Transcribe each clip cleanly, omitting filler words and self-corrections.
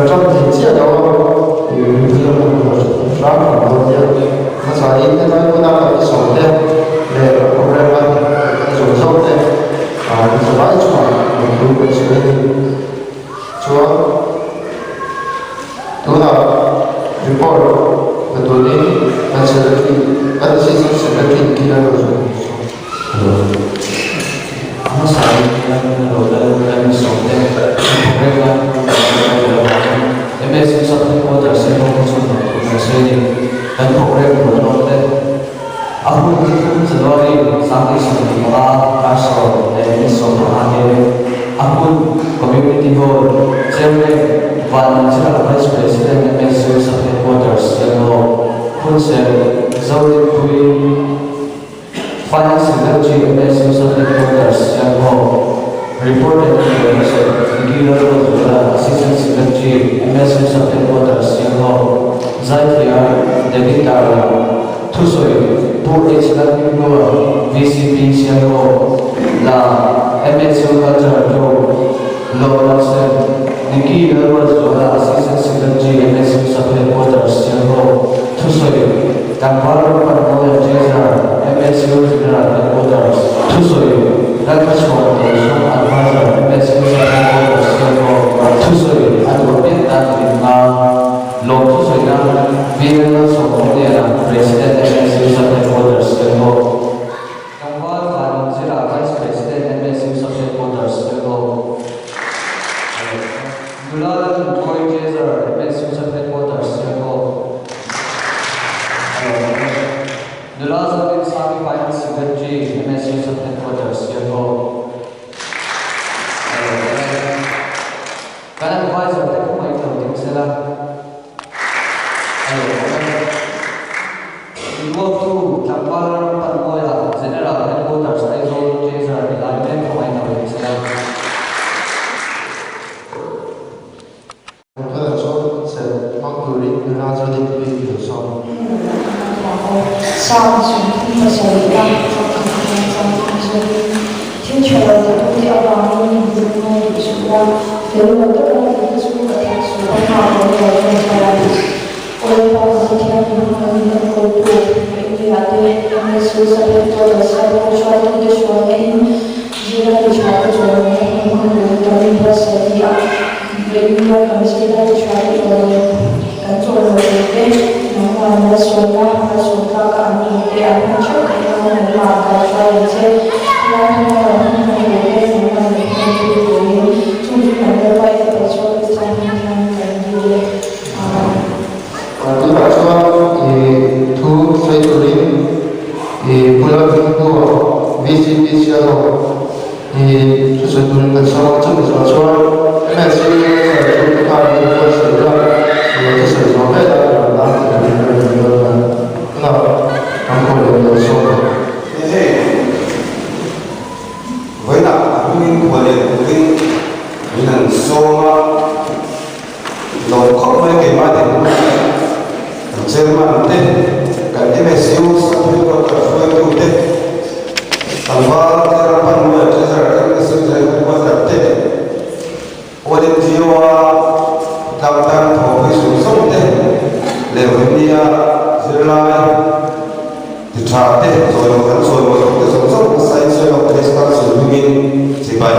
ṭan thei chiah lo a, mipui lam kan lo hre hram hram dawn nia. Hmasain helai hmuna kan sawm te leh kan programme a kan zawng zawng te an zavai chungah lawmthu kan sawi a ni. Chuan tunah report la turin kan secretary kan assistant secretary Nikhil a rawn zawng Hello. A hmasain hian lo lal kan sawm te kan programme a kan lo avangin MSU sub-headquarters te pawh chu hnawh tur kan sawi a ni. Kan programme tur hlawm te a hun hi thum January 2025 kar 15 he a hun Community Hall Chairman Vanlalchira Vice President MSU Sub-Headquarters Sialhawk Hunser Zorinpui Finance Secretary MSU Sub-Headquarters Sialhawk Reported Information Nikki Lalruatzuala Assistant Secretary MSU Sub-Headquarters Sialhawk Zaithiam David Darla Thusawi Pu H Lalhminghlua VCP Sialhawk La MSU Culture Joe Lawrence Nikki Lalruatzuala Assistant Secretary MSU Sub-Headquarters Sialhawk Thusawi Tlangval Rupan Mawia Treasurer MSU General Headquarters Thusawi Lalhmachhuan Tawlsawm Advisor MSU Sub-Headquarters Sialhawk Thusawi a duh pian tan dinna Lawm thusawina VL Lalsawmawmliana President MSU Sub-Headquarters Sialhawk Tlangval Vanawmzira Vice President MSU Sub-Headquarters Sialhawk Nula Lalnunkawi Treasurer MSU Sub-Headquarters Sialhawk Nula Zodinsami Finance Secretary MSU Sub-Headquarters Sialhawk Kan advisor te khawp mai lo ding sela a lo awm e. Invuaktu tlangval ram Panmawia General Headquarters Aizawl Treasurer ni lai mek khawp mai lo ding sela. Tunah chuan chelh hmang turin nula chuan in tui lo sawm. Psalm 37 chakna chang zawkin thil tha lo titute avangin min lungngai duh suh la, fel lo taka tihte chu ka thik suh a nghak lo lo tawngtai a ni. Awlpa kan Pathian min hmangaih in enkawltu India te MSU Sub-Headquarters Saipaw hruaitute hruaina in zirlai ti tha te chawimawi hun hmang turin kan inbuatsaih a ni a, India kan zirlai ti tha te chawimawi kan chawimawi tur te nangmah malsawmna malsawm tlaka an tum te an hman theuh theih nan nangmah kai hruai ang che. Khulai hmuna kan hun hman tur te nangmah min hman pui turin chung chu kan Lalpa i fapa chuan Krista hming hian kan dil e. Amen. Tunah chuan i thu sawi turin i bula ding hnuah VCP Sialhawk i thusawi turin kan sawm a, chumi zawh chuan MSU sawi thu te khan min buatsaih a, i thusawi zawh velah i rawn lam thei turin ka rawn dawn a, tunah kan khaw leh lo sawm a. Hei, vawiinah a hmingin khual leh turin min han sawm a. Lawm khawp mai keimah te hmuh hi kan chairman te, kan MSU sub-headquarter hruaitu te, tlangval te ram panmawia treasurer MSU headquarter te, All NGO a tlangtan thawhpui zawng zawng te leh Vawimnia zirlai ti tha te chawimawi kan chawimawi te zawng zawng hmasa in Sialhawk Village Council hmingin chibai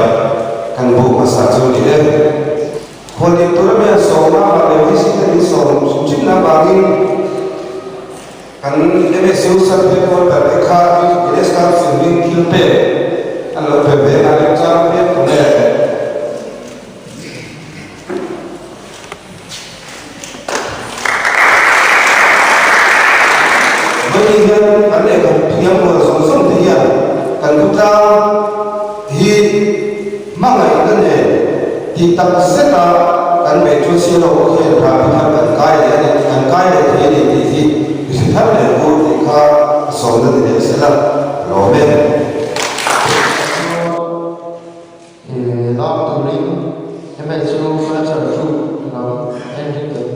kan buk hmasa chu ni e. Khuallian tura mi an sawmna avang leh VC te min sawm hrim hrimna avangin kan MSU sub-headquarter te kha Village Council hming thil pek an lo pe ve a, remchang piang thawm e. Vawiin hian kan lehkha thiam rual zawng zawng te hian kan khawtlang hi hmangaihna nen tih tak zeta kan beih chu si lo khian rah bi thar kan kai leh a ni, kan kai leh thei a ni tih hi i hre thar leh bur tih kha a sawmna ni leh sela ka lawm e. Chuan lak turin MSU culture troupe lam en ring leh.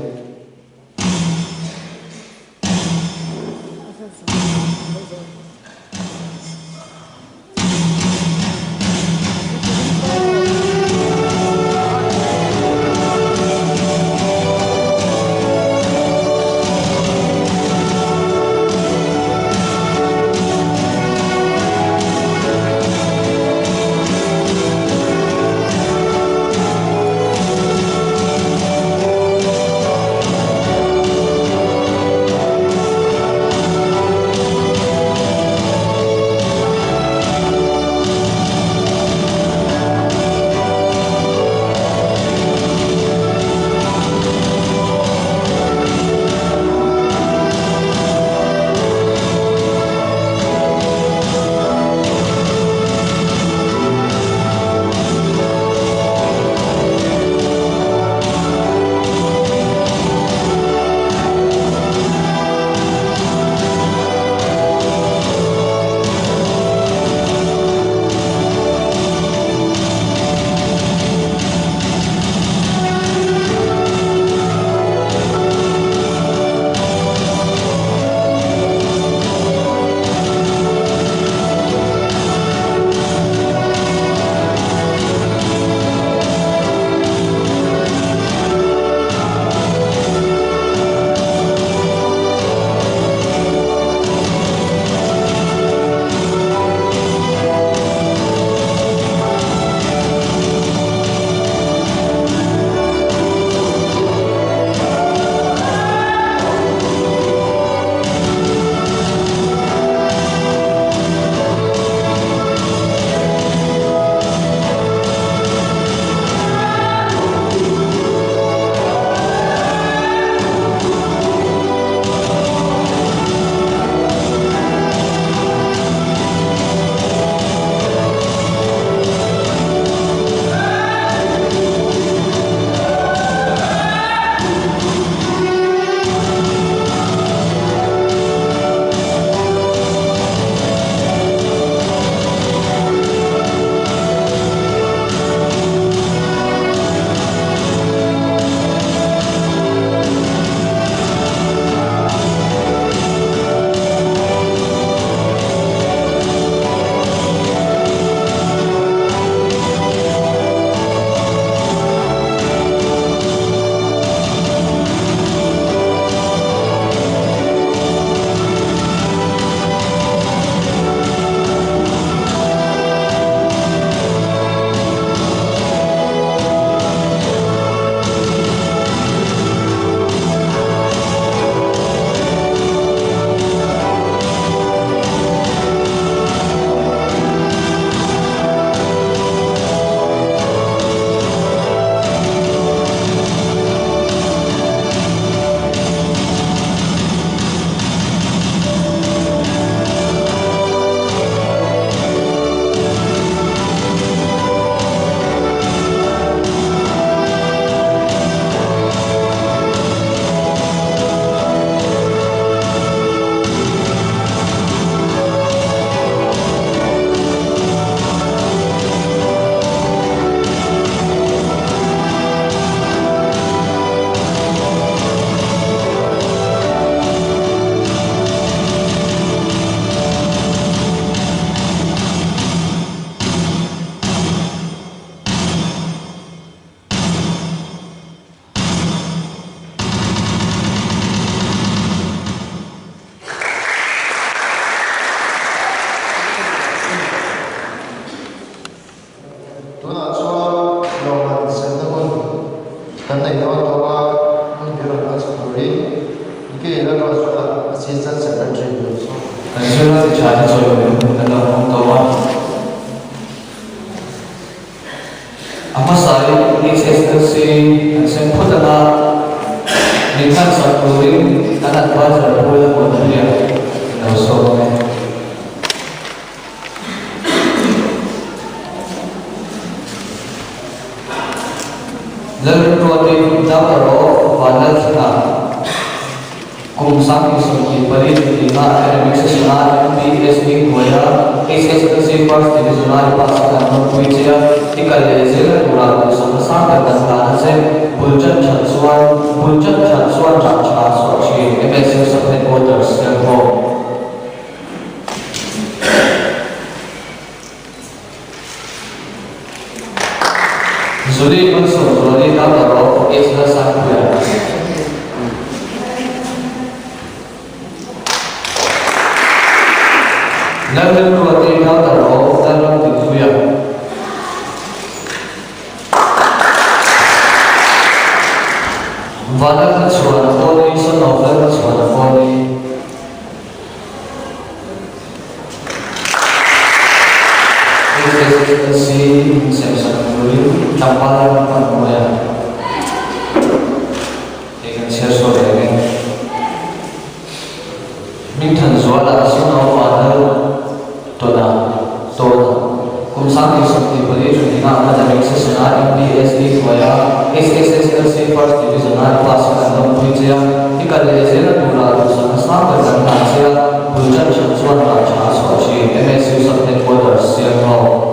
lawm a, hun hi rawn hmansak turin Nike Lalruatzuala Assistant Secretary lo sawm. Kan zirlai ti tha te chawimawi hun kan lo hmang tawh a. A hmasain HSLC an sem phawt ang a, min hmansak turin kan adviser Pu Lalmuanpuia in lo sawm ang e. Lalrinruati Daughter of Vanlalthlenga, Kum 2024 tina academic session-a MPSE hnuaia HSLC First Division-a i pass kan rawpui che a, i kal leh zel a turah duhsakna sang ber kan hlan a che. Bul ṭan ṭhat chuan bul ṭan ṭhat chuan rah ṭha chhuah ṭhin, MSU Sub-Headquarters, Sialhawk. Zuli hmansuam zuali Daughter of Isla Sangpuia. Lalremruati Daughter of Lalramdinpuia. Vanlalhmachhuana Kawli Son of Lalhmachhuana Kawli. HSLC insemsak turin tlangval ram pan mawi a, hei kan chhiar sawi reng e. Hmingthanzuala son of Vanlal Tawna, Tawna, kum 2024 chunhina academic session-a MPSE hnuaia HSSLC First Division-a i pass kan lawmpui che a, i kal leh zel a turah duhsakna sang ber kan hlan che a, bul ṭan ṭhat chuan rah ṭha a chhuah ṭhin, MSU Sub-Headquarters, Sialhawk.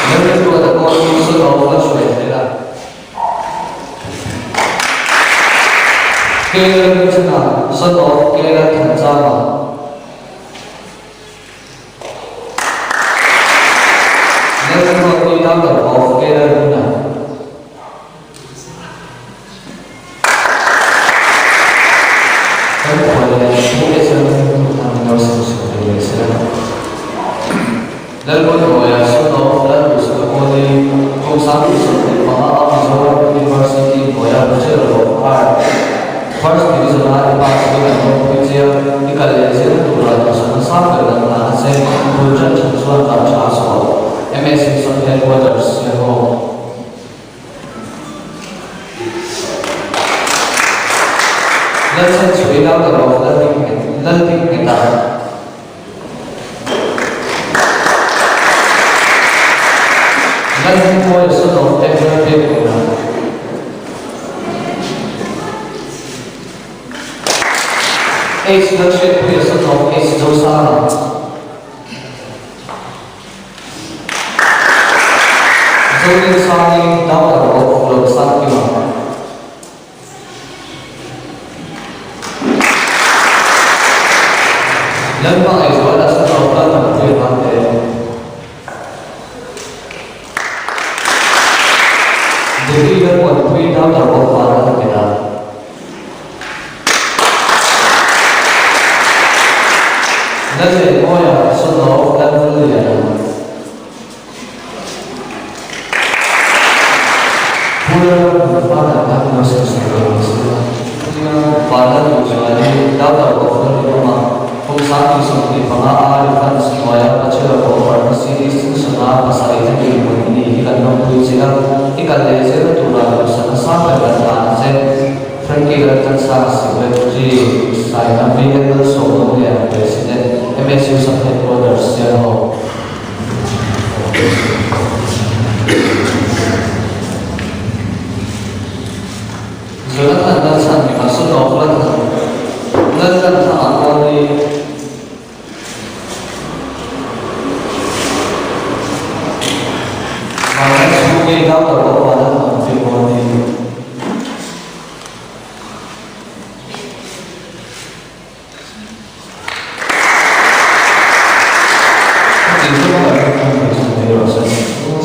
Lalrinruata pawh chu Solo a hruai zel a. Kela Rinchana, son of Kela Thanchama. Lalrinruati, daughter of Kela Rina. Kan khual leh Pu Ezra Hmingthang Nursing School ve leh sela. Lalmuanmawia son of Lalduhsaka Kawli, kum 2025 a Mizoram University hnuaia Bachelor of Art, First Division a i pass hi kan lawmpui che a, i kal leh zel tura duhsakna sang ber kan hlan a che, bul ṭan ṭhat chuan rah ṭha a chhuah. MSU Sub-Headquarters, Sialhawk. Lalchhanchhuai Daughter of Laldingheta. Lalhmingmawia Son of Edward Biakmawia. H Lalhriatpuia Son of H Zosanga. Zorinsangi Daughter of Lawmsangkima. Lalhmangaihzuala Son of Lalthanpuia Vante. Devi Lalmuanpuii Daughter of Vanlalhmela. Lallianmawia Son of Lalvulliana. Pu Lalramhmunfana khan lo sawi sawi lo ni se la. Vanlalduhzuali Daughter of Lalrinawma, kum 2025 a Refans hnuaia Bachelor of Pharmacy distinction-a pasarih te dinhmun i nih hi kan lawmpui che a, i kal leh zel tura duhsakna sang ber kan hlan a che. Frankie Laltlansanga Secretary Saina VN Lalsawmnawmliana President MSU Sub-Headquarters Sialhawk. Jonathan Lalchhan mipa Sawdawk Lalthan Laltlanthanga Kawli Vanlalchhungi Daughter of Vanlalthanpuii Kawli.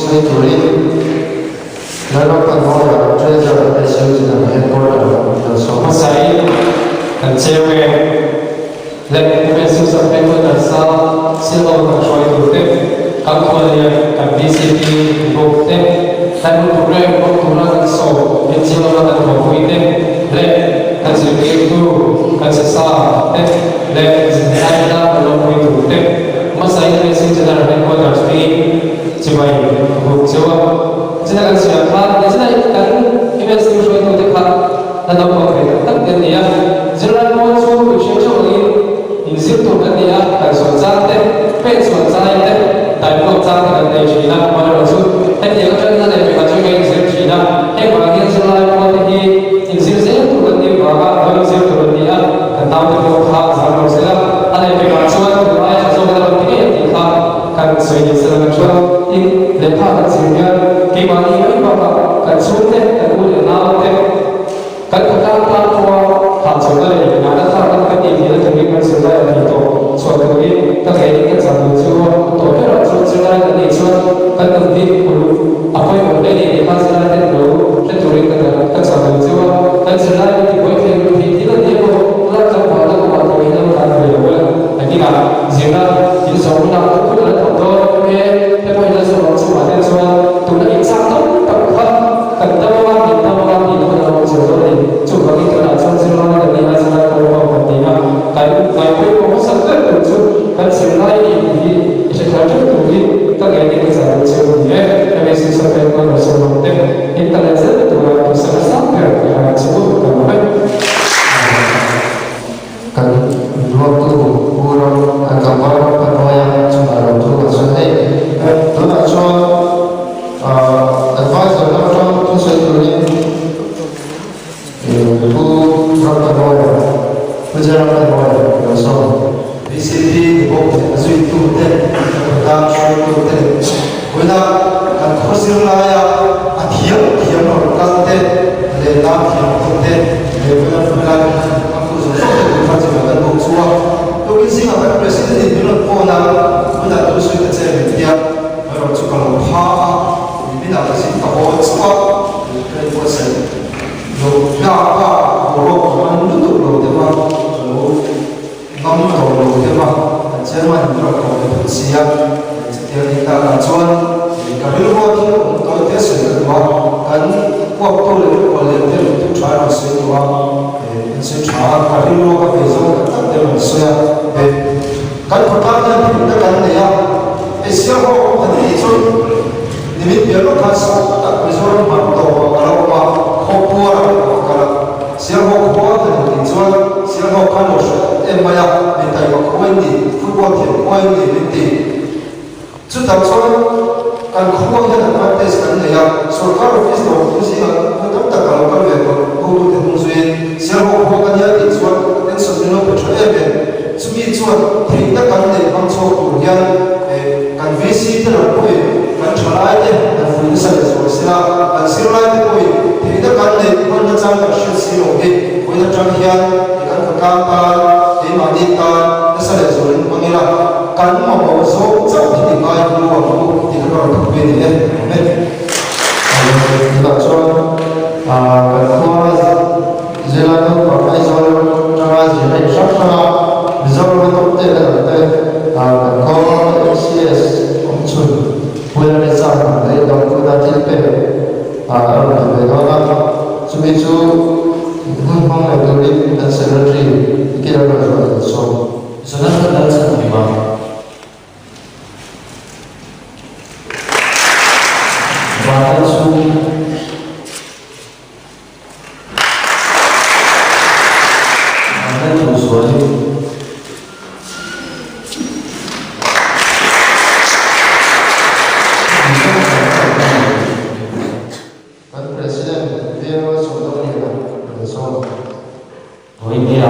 Sawi turin Lalrampanmawia Treasurer MSU Zinam Headquarter lo sawm. Hmasain kan chairman leh MSU Sub Headquarters-a silver kan hruai turte. Kan khuallian kan VCP group te, Taimun program hmang tura kan sawm NGO lama kan thawhpui te leh kan zirtirtu, kan sasa te leh zirlaite kan lawmpui tur te hmasain MSU General Headquarters hmingin chibai ka buk cheu a. China kan siam khan nichina kan MSU hruaitute kha la naupang ve tak tak te an ni a, zirlai pawl chu mihring theuh angin inzir tur kan ni a, kan suan chang te, pen suan chai te, daipuak chang te kan nei thin a, amaherawhchu hetiang atangin a leh pekah chuan kan inzir thin a, heng vang hian zirlai pawl te hi inzir zel tur kan nih vanga lo inzir tur an ni a, kan naute pawh kha zam lo sela, a leh pekah chuan tunlai tha zawk in a rawn ti ngei ang tih kha kan sawi ni sela kan hria. Tin, lehkha kan zir hian keimahni mai bakah kan chhungte, kan u leh naute, kan khawtlang tan pawha hahchawlhna leh inngahna thlak an kan tih theihna turin kan zirlai a tih tawh chhuah turin ka ngeiin ka chak duh chu a tawh berah chuan zirlai kan nih chuan kan nun hi uluk a pawimawh hle ni tih kha zirlai ten lo hre turin ka ka chak duh chu a kan zirlai hi tibuai thei ru thei thil a ni emaw lak tlangval la kawngah tawh hian lo dan ve lo ula nakinah zirna in zawh hunah thupui a la thawk dawn e te pawhin a zawh ang chungah te chuan tuna inchak tam tak kha kan dam anga min dam anga tih hun a awm zel dawn a ni. Chuvangin tunah chuan zirlai kan nih a zirlai pawh ho kan ni a, kan ngaihpawimawh hmasa ber tur chu kan zirlai ni tih hi i hre thar teuh turin ka ngeiin ka chah duh cheu a ni e. MSU Sawrkar Member sawmawm te in ka let zel na tura duhsakna sang ber i han ang che u ka lawm e. Kan ruaktu Pu ram kan tlangval ram kan hnuai a, chungah lo thu kan sawi hei. Tunah chuan advisor lam atang thusawi turin Pu ram kan hnuai a, Pu Jai ram kan hnuai a lo sawm. Bjp ni bawk leh a zuitute, a khawtlang hruaitute leh vawiina kan khaw zirlaia a thiam thiam rawn kal te leh lam thiam te leh vawiina hruai lai kan hmangtu zawng zawng te tur kha chibai kan bawk chu a. Tukin zingah kan President in min rawn phone a, hmunah tu sawi ta che min tia, erawh chu ka lo pha a, nimin ah ka zin ka haw chauh a, ka inbuatsaih lo hlak a, boruak a man lutuk lo deuh a, ka lo Ngam tawh lo deuh a, kan chairman in rawn kawm leh thut si a, chutia ni takah chuan ka rilrua thil awm tawi te sawi ka duh a, kan kuaktu leh rual leh te rawn thu tha rawn sawi duh a, an sawi tha a, ka rilrua ka vei zawng tak tak te rawn sawi a, kan khawtlang hian thimna kan nei a, hei sialhawk an tih chuan nimin piah lawk khan sawm tak Mizoram hmar tawpah ka lo awm a, khawpuarah ka kal a. Sialhawk khua ka nih tih chuan Sialhawk khan lo hre em mai a, mi taima khua in ni, football thiam khua in ni min ti. Chutah chuan kan khua hian advantage kan nei a, sorkar office lo hung zingah hmun tam tak ka lo kal ve tawh, hotute hnung zuiin Sialhawk khua ka nia tih chuan attention min lo pe tha em em. Chumi chuan theihna kan neih hmang chhuak tur hian kan VC te lam pawhin kan thalai te han fuih nasa leh zual sela, kan zirlai te pawhin theihna kan neih hman nachang kan hriat si lo hi vawiin atang hian kan khawtlang tan, keimahni tan nasa leh zualin hmang ila kan mamawh zawng chauh hi ti ngai hlu ang u tih kha ka rawn thawk ve ni e. Amen. Tunah chuan kan khua Zirlai naupang Aizawl atanga zirna in hrang hranga Mizoram a tawp te leh ang te kan khaw MCS awm chhun Puilan exam an neih dawn tuna thil pek a rawn ti ve dawn a, chumi chu hun hmang leh turin kan Secretary Nikhil a rawn zuah an sawm. Jonathan Lalchhanhima. Vanlalchhungi. Kan President Vero Sawmdawliana rawn sawm. Vawinia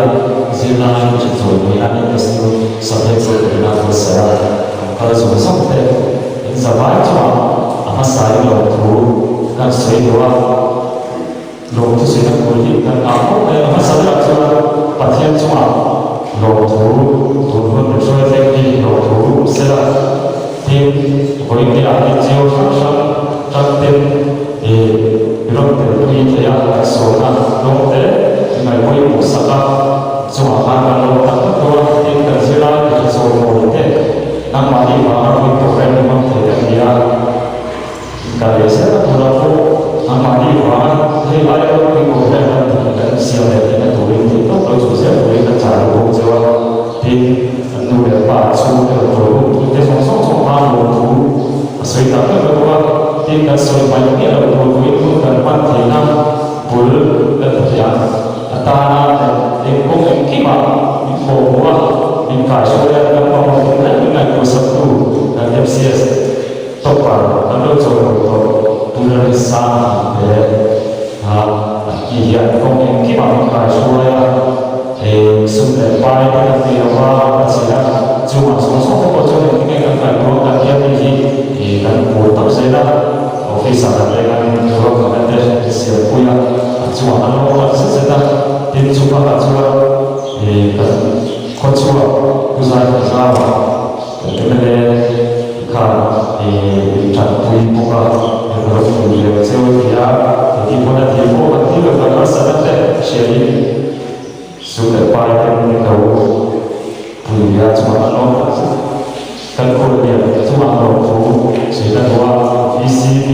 zirlai chu chawi a MSU Subject Secretary a buatsaih a, an kal zawng zawng te in zavai chungah a hmasain lawmthu kan sawi duh a, lawmthu sawi na tur hi kan ngah khawp mai. A hmasa berah chuan Pathian chungah lawmthu tun hun min hruai thleng hi lawmthu sela tin vawinia NGO hrang hrang tang ten I rawn telpui thei a, kan sawmna rawng te ngaihpawimawh sak a, chungah khan kan lo tak tak dawn a, tin kan zirlai leh chawimawi te nangmahni vanga rawn program hmang thei. Kal leh zel a tura pawh anmahni vanga hei aia ropui program kan tih kan siam leh theihna turin theih tawp lo chu zel turin kan chah lo bawk cheu a. Tin, an nu leh pa chhung te rawn tur hun thu te zawng zawng zawng hma lo thu a sawi tak vek lo bawk a. Tin, kan sawi hmaih miah lo tur tuin hun kan hman theihna bul kan hmu thei ang. A tana eng kawng engkimah min kawhhmuh a, min kaihruai a, kan mamawh hun reng min ngaihtuahsaktu kan MCS Topper kan lo chawi lo tawh tuna rin sang tih te a ti hian kawng engkimah min kaihruai a, hei sum leh pai te kan nei lo a, a chhia a, chungah zawng zawng te pawh chuan engtin nge kan ngaihtuah kan hian hei hi ih kan pur tawp zel a, office ah kan leng a ruahmanna te min siampui a, a chungah kan lo awm zet zet a, tin chu bakah chuan ih kan khawchhuak pu zai zau ah. Mla khan i thatpui bawk a, i lo pui leh cheu a ti a, engtin pawn a ti pawh kan ti lo kan harsatna te hriain sum leh pai te min lo pui a chungah kan lawm tak zet. Kan khawi lian chungah lawmthu sawi ka duh a, VCD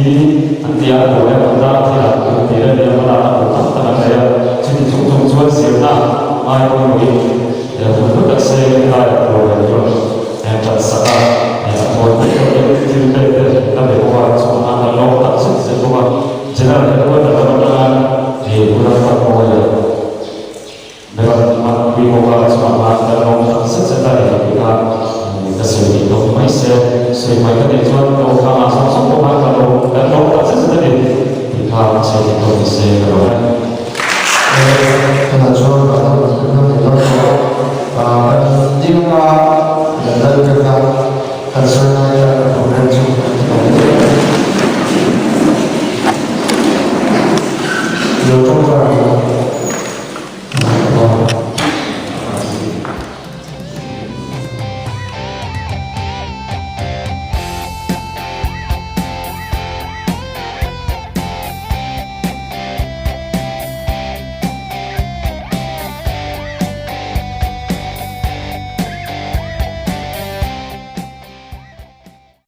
an ti a, khawi a kan dar thil ah kan ti reng nia hmalak a duh tak tak an nei a, chuti chung chung chuan zirna ngai pawimawhin He hun hlu tak se helaiah tur leh chuan ṭan sak a, a thawn pui tawh a ni.